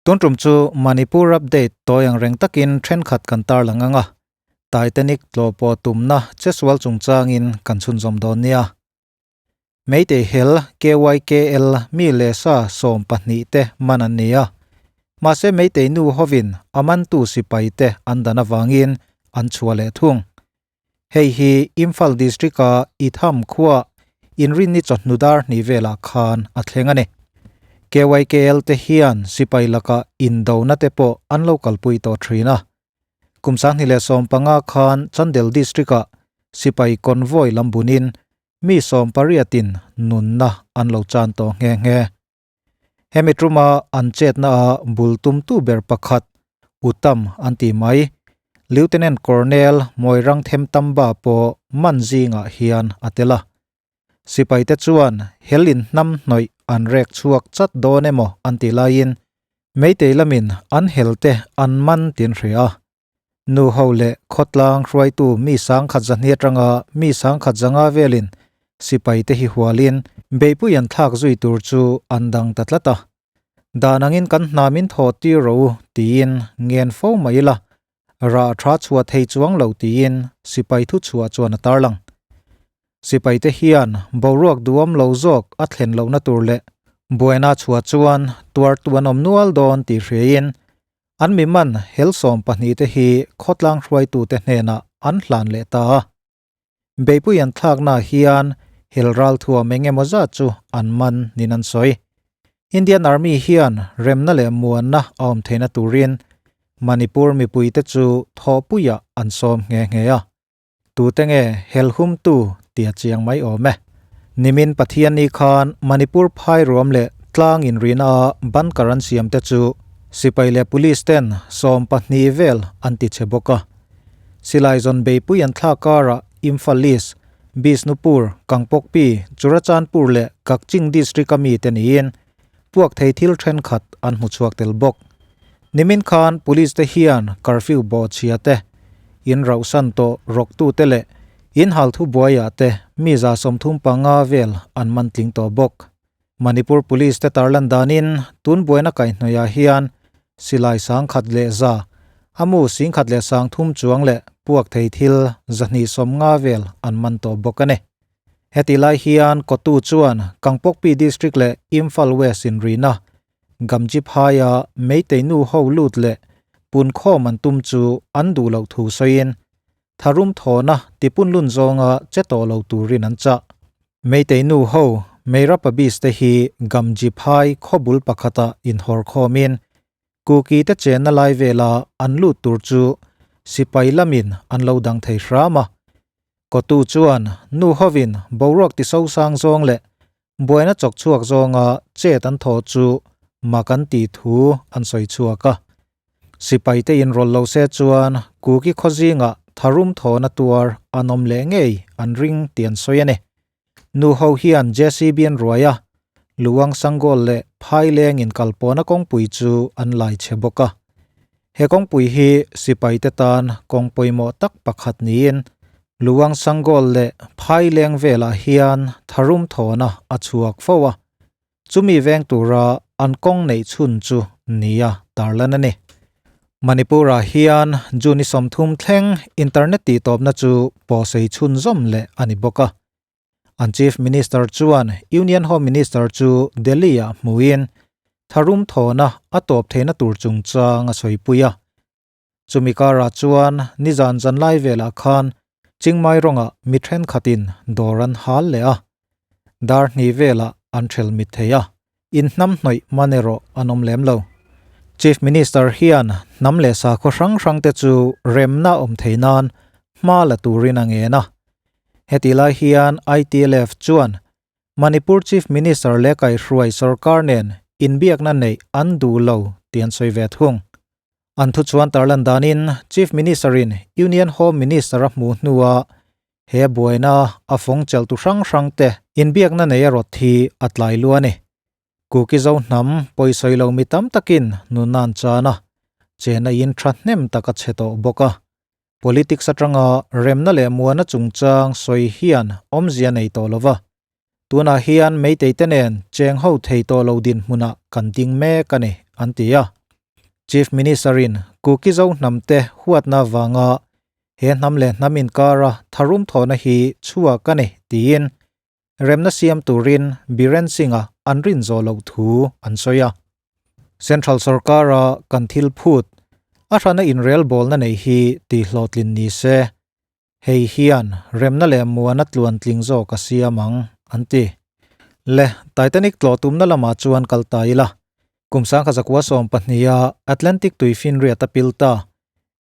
Tun tum chu Manipur update tawi ang reng takin thenkhat kan tarlang ang a, Titanic tlawhpawh tumna chesual chungchangin kan chhunzawm dawn nia. Meitei hel KYKL mi leh sa 12 te man an ni a, mahse Meitei nu hovin a mantu sipai te an dan avangin an chhuah leh thung. Hei hi Imphal District-a Itham khua inrinni chawhnu dar hnih velah khan a thleng a ni. KYKL te hian sipai laka indona te pawh an lo kalpui tawh thin a. Kum 2015 khan Chandel District-ah sipai convoy lam bunin mi 18 in nunna an lo chan tawh nghe nghe. Hemi tuma an chetna a bul tumtu ber pakhat Uttam an ti mai. Lieutenant Colonel Moirangthem Tamba pawh man zingah hian a tel a. Sipaite chuan hel in hnam hnawih an rek chhuak chat dawn emaw an ti laiin Meitei lamin an helte an man tin hria a. Nu ho leh khawtlang hruaitu mi sangkhat zahni atanga mi sangkhat zanga velin sipaite hi hualin beihpui an thlak zui tur chu an dang ta tlat a. Dan angin kan hnamin thaw tir rawh u tiin ngen fo mai ila, rah tha chhuah thei chuang lo tiin sipai thu chhuah chuan a tarlang. Sipaite hian boruak duhawm lo zawk a thlen lohna tur leh buaina chhuah chuan tuartu an awm nual dawn tih hriain an mi man hel 12 te hi khawtlang hruaitute hnenah an hlan leh ta a. Beihpui an thlaknaah hian hel ral thuam eng emaw zat chu an man niin an sawi. Indian Army hian remna leh muanna a awm theihna turin Manipur mipuite chu thawhpuiah an sawm nghe nghe a. Tute nge hel humtu tia chiang mai awm e. Nimin Pathianni khan Manipur phai ruam leh tlang inrina a bunker an siam te chu sipai leh police ten 12 vel an ti che bawk a. Silai zawn beipui an thlak karah Imphal East, Bishnupur, Kangpokpi, Churachandpur leh Kakching district a mite niin puak thei thil thenkhat an hmu chhuak tel bawk. Nimin khan police te hian curfew bawhchhia te, in rauhsan tawh rawktu te leh in hal thu buaiah te mi 35 vel an man tling tawh bawk. Manipur Police te tarlan danin tun buaina kaihhnawihah hian silai 1,100, amu 1,300 chuang leh puak thei thil 250 vel an man tawh bawk a ni. Heti lai hian kotu chuan Kangpokpi District leh Imphal West in rina Gamji phaia Meitei nu ho lut leh punkhawm an tum chu an duh loh thu sawiin tharum thawna tipun lun zawnga che tawh lo turin an chah. Meitei nu ho Meirapa bis te hi Gamji phai khawbul pakhata inhawr khawmin Kuki te chenna lai vela an lut tur chu sipai lamin an lo dang thei hram a. Kotu chuan nu hovin boruak ti so sang zawng leh buaina chawk chhuak zawnga chet an thaw chu mak an ti thu an sawi chhuak a. Sipai te inrawlh lo se chuan Kuki khawzinga tharum thawna tuar an awm leh ngei an ring tih an sawi a ni. Nu ho hian JCB an ruai a, Luang Sangol leh Phaileng in kalpawhna kawngpui chu an lai che bawk a. He kawngpui hi sipai te tan kawng pawimawh tak pakhat niin Luang Sangol leh Phaileng velah hian tharum thawna a chhuak fo a. Chumi veng tura an kawng neih chhun chu nia tarlan a ni. Manipur-ah hian June 30 thleng internet tihtawpna chu pawhsei chhunzawm leh a ni bawk a. An Chief Minister chuan Union Home Minister chu Delhi-ah hmuin tharum thawna a tawp theihna tur chungchang a sawipui a. Chumi karah chuan nizan zanlai velah khan Chingmai rawngah mi thenkhatin dawr an hal leh a. Dar hnih velah an ṭhel mit thei a, in hnam hnawih man erawh an awm lem lo. Chief Minister hian hnam leh sakhaw hrang hrang te chu remna awm thei nan hma la turin a ngen a. Heti lai hian ITLF chuan Manipur Chief Minister leh kaihhruai sorkar nen inbiakna neih an duh lo tih an sawi ve thung. An thu chuan tarlan danin Chief Minister in Union Home Minister a hmuh hnuah he buaina a fawng cheltu hrang hrang te inbiakna nei a rawt hi a tlai lu a ni. Kuki zo hnam pawisawi lo mi tam takin nunna an chan a, chena in tha hnem tak a che tawh bawk a. Politics atanga remna leh muana chungchang sawi hian awmzia nei tawh lova. Tunah hian Meitei te nen cheng ho thei tawh lo dinhmunah kan ding mek a ni, an ti a. Chief Minister-in Kuki-Zo hnamte huatna vanga he hnam leh hnam inkara tharum thawhna hi chhuak a ni tiin remna siam turin Biren Singh-a an rin zawh loh thu an sawi a. Central sorkara kan thil phut a hrana inrelbawlna nei hi tihhlawhtlin ni se, Hei hian remna leh muana tluantling zawk a siam ang, an ti. Le, Titanic tlawh tumna lamah chuan kal ta ila. Kum sangkha zakua sawmpahniha Atlantic tuifinriat a pil ta.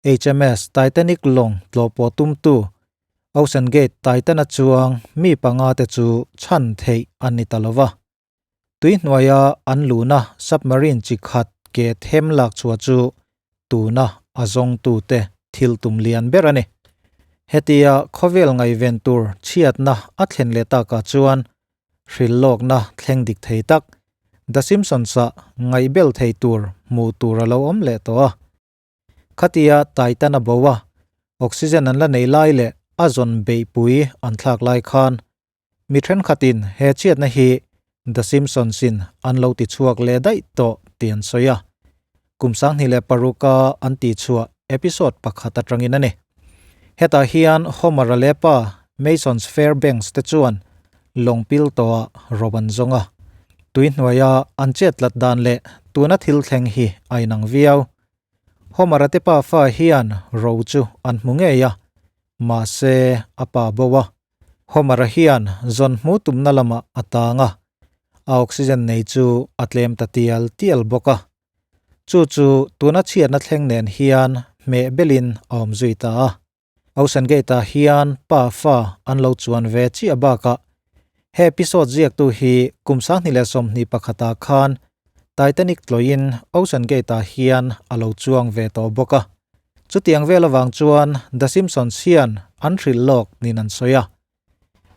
HMS Titanic lawng tlawh pawh tumtu Ocean Gate Titan-a chuang mi panga te chu chhan theih an ni ta lo va. Tui hnuaia an luhna submarine chi khat ke them lak chhuah chu tuna a zawngtute thil tum lian ber a ni. Hetia khawvel ngaihven tur chhiatna a thlen leh takah chuan hrilhlawkna thleng dik thei tak The Simpsons-ah ngaihbel thei tur hmuh tur a lo awm leh tawh a. Khatia Titan a bo a, oxygen an la nei lai leh a zawn beihpui an thlak lai khan mi thenkhatin he chhiatna hi The Simpsons in an lo ti chhuak leh daih tawh tih an sawi a. Kum 2006 a an tihchhuah episode pakhat atangin a ni. Hetah hian Homer-a leh pa Mason's Fairbanks te chuan lawng pil tawhah rawp an zawng a. Tui hnuaia an chet tlat dan leh tuna thil thleng hi a inang viau. Homer-a te pa fa hian ro chu an hmu ngei a, mahse a pa bo a. Homer-a hian zawn hmu tumna lamah a tang a, a oxygen nei chu a tlem ta tial tial bawk a. Chu chu tuna chhiatna thleng nen hian hmeh belin a awm zui ta a. Ocean Gate-ah hian pa fa an lo chuan ve chiah bakah he episode ziaktu hi kum 2021 ah khan Titanic tlawiin Ocean Gate-ah hian a lo chuang ve tawh bawk a. Chutiang vel avang chuan The Simpsons hian an hrilh lawk niin an sawi a.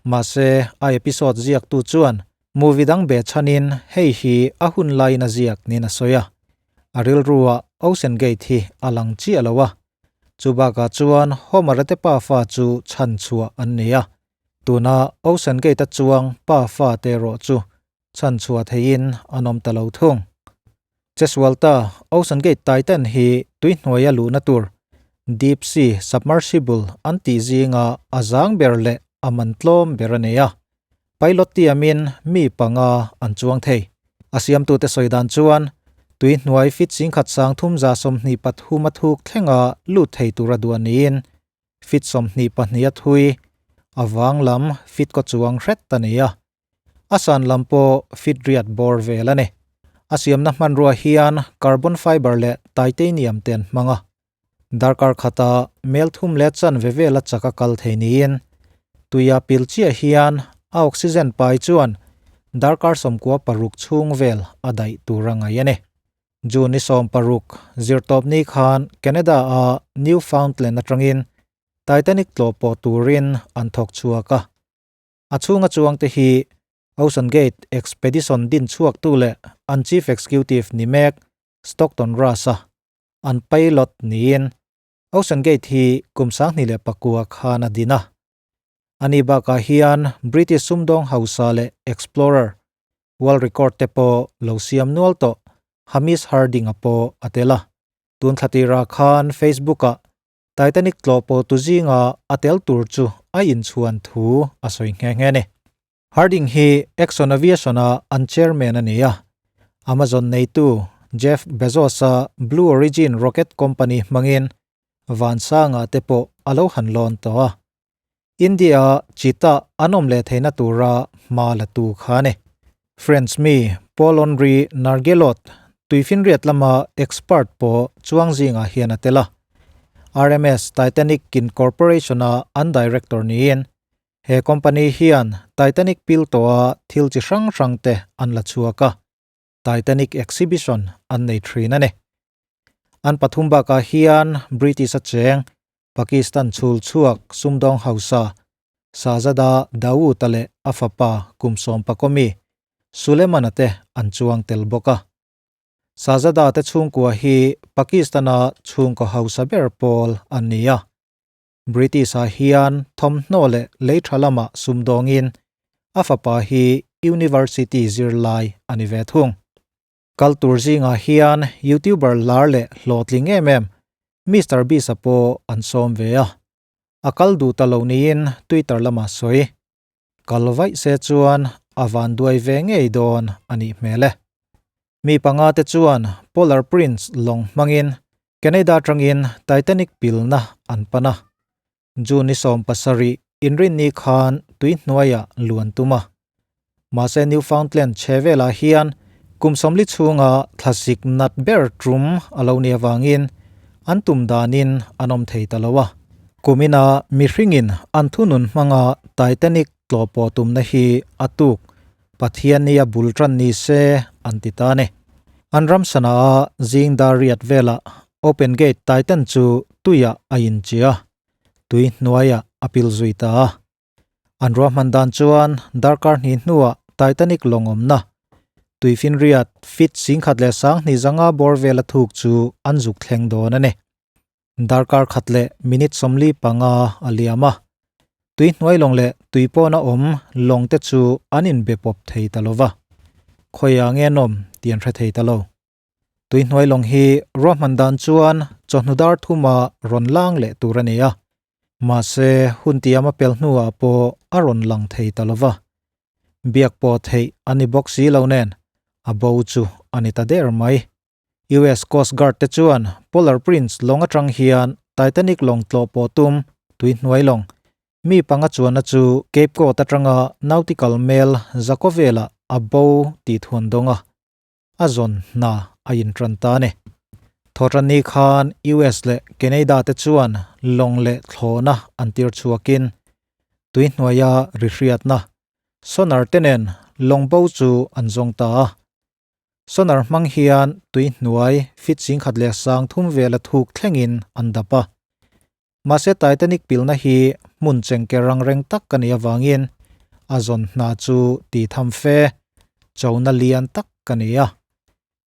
Mahse, a episode ziaktu chuan movie dang be chhanin hei hi a hun laiin a ziak niin a sawi a. A rilruah Ocean Gate hi a lang chiah lo a. Chu bakah chuan Homer-a te pafa chu chhan chhuah an ni a. Tuna Ocean Gate-a chuang pafa te erawh chu chhan chhuah theihin an awm ta lo thung. Chesualta Ocean Gate Titan hi tui hnuaia luhna tur deep sea submersible an tih zinga a zang ber leh a man tlawm ber a nei a. Pilot tiamin mi panga an chuang thei. A siamtute sawi dan chuan tui hnuai feet singkhat sang thum za 23 a thuk thlenga lut thei tura duah niin feet 22 a thui a vang lam feet kaw chuang hret a nei a. A san lam pawh fit riat bawr vel a ni. A siamna hmanrua hian carbon fiber leh titanium te an hmang a. Darkar khata mel thum leh chanve vela chak a kal thei niin tuia pil chiah hian a oxygen pai chuan darkar 96 chhung vel a daih tur a ngaih a ni. June ni 16 zirtawpni khan Canada-a Newfoundland atangin Titanic tlawh pawh turin an thawk chhuak a. A chhunga chuangte hi Ocean Gate Expedition din chhuaktu leh an Chief Executive ni mek Stockton Rush-a an pilot niin Ocean Gate hi kum 2009 khan a din a. Ani bakah hian British sumdawng hausa leh explorer, world record te pawh lo siam nual tawh Hamish Harding-a pawh a tel a. Tun thla tirah khan Facebook-ah Titanic tlawh pawh tu zinga a tel tur chu a inchhuan thu a sawi nghe nghe a ni. Harding hi Exxon Aviation-a an chairman a ni a, Amazon neitu Jeff Bezos-a Blue Origin rocket company hmangin vansanga te pawh a lo han lawn tawh a. India-a cheetah an awm leh theihna tura hma la tu kha a ni. French mi Paul-Henri Nargeolet tuifinriat lama expert pawh chuang zingah hian a tel a. RMS Titanic Incorporation-a an director niin he company hian Titanic pil tawha thil chi hrang hrang te an la chhuak a. Titanic exhibition an nei thin a ni. An pathum bakah hian British a cheng Pakistan chhul chhuak sumdawng hausa Shahzada Dawood-a leh a fapa kum sawmpakomi Suleman-a te an chuang tel bawk a. Shahzada te chhungkua hi Pakistan-a chhungkaw hausa ber pawl an ni a. British-ah hian thawmhnaw leh lei tha lamah sumdawngin a fapa hi university zirlai a ni ve thung. Kal tur zingah hian YouTuber lar leh hlawhtling em em Mister Beast-a pawh an sawm ve a. A kal duh ta lo niin Twitter lamah sawi. Kal vaih se chuan a vanduai ve ngei dawn a nih hmel e. Mi panga te chuan Polar Prince lawng hmangin Canada atangin Titanic pilna an pan a. June ni 17 inrinni khan tui hnuaiah luan tum a. Mahse Newfoundland chhe velah hian kum 40 chhunga thlasik nat ber tum a lo nih avangin an tum danin an awm thei ta lo a. Kumina mihringin an thunun hmanga Titanic tlawhpawh tumna hi a tuk Pathian nia bul tan ni se an ti ta a ni. An ram sana a zing dar riat velah Open Gate Titan chu tuiah a inchi a, tui hnuaiah a pil zui ta a. An ruahman dan chuan darkar hnih hnuah Titanic lawng awmna tuifinriat feet 12,200 bawr vela thuk chu an zuk thleng dawn a ni. Darkar khat leh minute 45 a liam a, tui hnuai lawng leh tui pawna awm lawng te chu an inbe pawp thei ta lo va, khawiah nge an awm tih an hre thei ta lo. Tui hnuai lawng hi ruahman dan chuan chawhnu dar thuma rawn lang leh tur a ni a, mahse hun tiam a pel hnuah pawh a rawn lang thei ta lo va. Biak pawh theih a ni bawk si lo nen a bo chu a ni ta der mai. US Coast Guard te chuan Polar Prince lawng atang hian Titanic lawng tlawh pawh tum tui hnuai lawng mi panga chuanna chu Cape Cod atanga nautical mel zakaw velah a bo tih thuan dawng a. a zawn hna a intran ta a ni. Thawhtanni khan US leh Canada te chuan lawng leh thlawhna an tir chhuakin tui hnuaia ri hriatna sonar te nen lawng bo chu an zawng ta a. Sonar hmang hian tui hnuai feet 13,000 vela thuk thlengin an dap a. Mahse Titanic pilna hi hmun chengker angreng tak a nih avangin a zawn hna chu tih tham fe chona lian tak a ni a.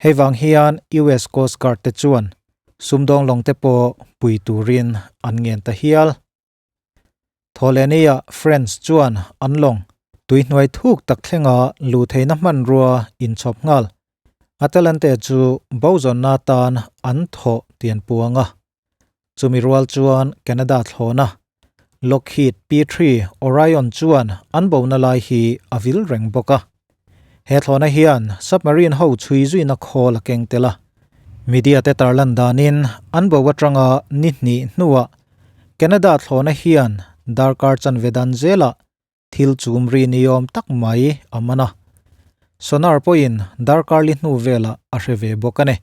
Hei vang hian US Coast Guard te chuan sumdawng lawng te pawh pui turin an ngen ta hial. Thawhlehniah France chuan an lawng tuihnuai thuk tak thlenga luh theihna hmanrua inchhawp nghal. Atalante chu bo zawnna atan an thawh tih an puang a. Chumi rual chuan Canada thlawna Lockheed P-3 Orion chuan an bona lai hi a vil reng bawk a. He thlawna hian submarine ho chhui zuina khawl a keng tel a. Media te tarlan danin an bo atanga ni hnih hnuah Canada thlawna hian darkar chanve dan zelah thil chum ri ni awm tak mai a man a. Sonar pawhin darkar li hnu velah a hre ve bawk a ni.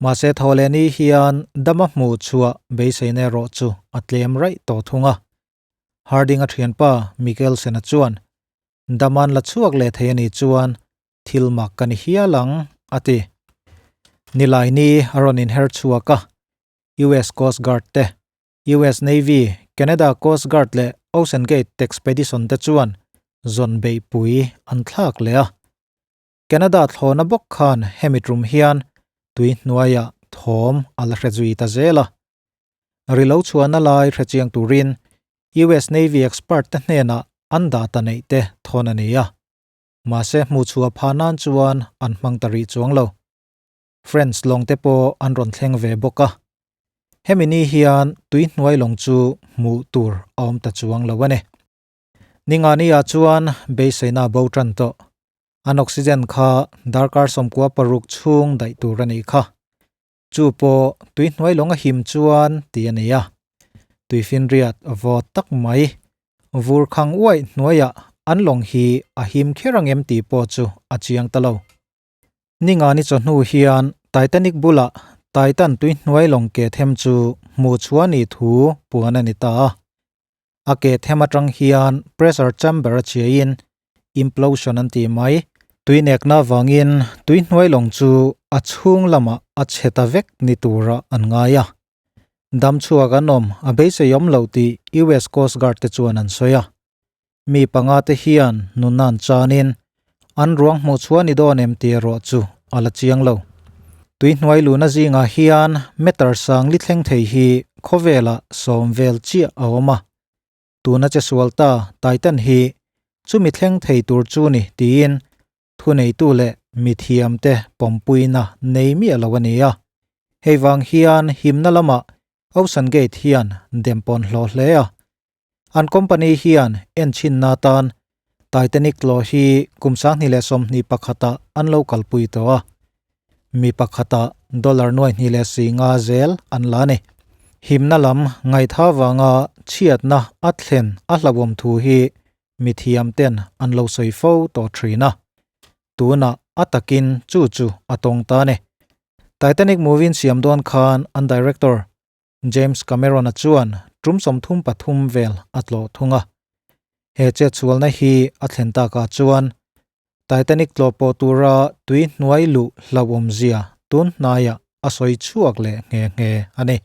Mahse Thawhlehni hian dama hmuh chhuah beiseina erawh chu a tlem raih tawh thung a. Harding-a thianpa Mikkelsen-a chuan, Daman la chhuak leh thei a nih chuan thil mak ka ni hial ang, a ti. Nilaini a rawn inher chhuak a, US Coast Guard te, US Navy, Canada Coast Guard leh Ocean Gate Expedition te chuan zawn beihpui an thlak leh a. Canada thlawhna bawk khan hemi tum hian tui hnuaiah thawm a la hre zui ta zel a. Ri lo chhuahna lai hre chiang turin US Navy expert te hnenah an data neih te thawn a ni a. Mahse hmuhchhuah phah nan chuan an hmang ta rih chuang lo. French lawng te pawh an rawn thleng ve bawk a. Hemi ni hian tui hnuai lawng chu hmuh tur a awm ta chuang lo a ni. Ningani ah chuan beiseina a bo tan tawh. An oxygen kha darkar 96 chhung daih tur a nih kha. Chu pawh tui hnuai lawng a him chuan tih a ni a. Tuifinriat vawt tak mai vur khang uaih hnuaiah an lawng hi a him kher ang em tih pawh chu a chiang ta lo. Ningani chawhnu hian Titanic bulah Titan tui hnuai lawng ke them chu hmuh chhuah nih thu puan a ni ta a. A ke them atang hian pressure chamber a chiaiin implosion an tih mai. Tui nekna avangin tui hnuai lawng chu a chhung lamah a chhe ta vek ni tura an ngai a. Dam chhuak an awm a beisei awm loh tih US Coast Guard te chuan an sawi a. Mi panga te hian nunna an chanin an ruang hmuh chhuah ni dawn em tih erawh chu a la chiang lo. Tui hnuai luna zingah hian meter sang li thleng thei hi khawvelah sawm vel chiah a awm a. Tuna che sual ta Titan hi chumi thleng thei tur chu ni tiin. Thuneitu leh mithiamte pawmpuina nei miah lo a ni a. Hei vang hian himna lamah Ocean Gate hian dem pawn hlawh hle a. An company hian enchhinna atan Titanic tlawh hi kum 2021 ah an lo kalpui tawh a. Mi pakhatah dollar 2.5 zel an la a ni. Himna lam ngaitha vanga chhiatna a thlen a hlauhawm thu hi mithiam ten an lo sawi fo tawh thin a. Tunah a takin chu chu a tawng ta a ni. Titanic movie in siam dawn khan an director James Cameron-a chuan tum 33 vel a tlawh thung a. He chetsualna hi a thlen takah chuan Titanic tlawh pawh tura tui hnuai luh hlauhawmzia tun hnaiah a sawi chhuak leh nghe nghe a ni.